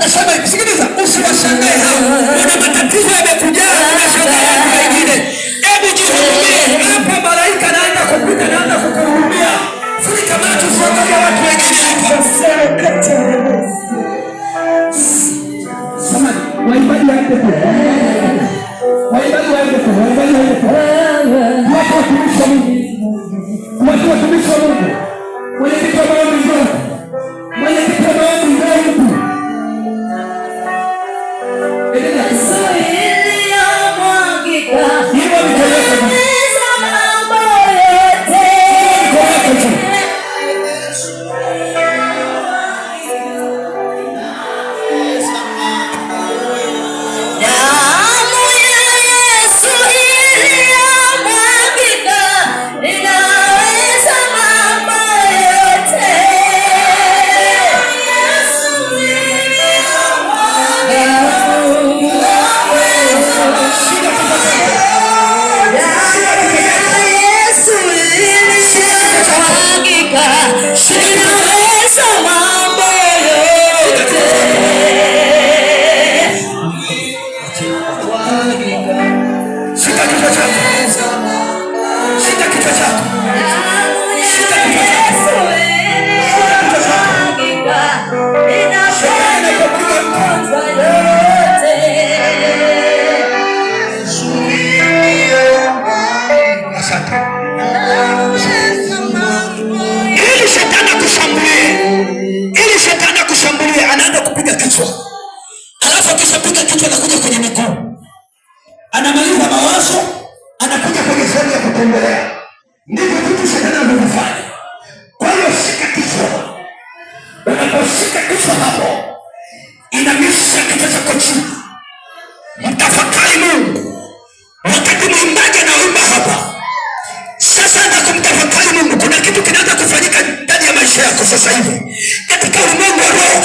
Nasema hivi, sikiliza, usiwashangae hao. Una matatizo yamekujaa, unashangaa watu wengine. Hebu jihurumie. Hapa malaika anaanza kupita, anaanza kukuhurumia. Funika macho, usiangalie watu wengine hapa. Samahani, waimbaji waende kule. Waimbaji waende kule, waimbaji waende kule. Watu watumishi wa Mungu. Watu watumishi wa Mungu. Mwenyekiti wa maombi njoo. Mwenyekiti wa maombi njoo huku. Endelea. Inua mikono yako juu. Inua mikono yako juu. Damu ya Yesu iliyomwagika inaweza mambo yote. Yesu iliyomwagika Shika kichwa chako. Damu ya Yesu iliyomwagika inaweza mambo yote. Shika kichwa chako. Shika kichwa chako. Shika kichwa chako. Shika kichwa chako. Shetani anapopiga mtu. Asante. Ili shetani akushambulie, ili shetani akushambulie, anaanza kupiga kichwa, halafu akishapiga kichwa anakuja kwenye miguu, anamaliza mawazo, anakuja kwenye sehemu ya kutembelea. Ndivyo vitu shetani anavyofanya. Kwa hiyo shika kichwa. Unaposhika kichwa hapo, inamisha kichwa chako chini, mtafakari Mungu. Wakati mwimbaji anaimba hapa, sasa anza kumtafakari Mungu. Kuna kitu kinaanza kufanyika ndani ya maisha yako sasa hivi katika ulimwengu wa roho.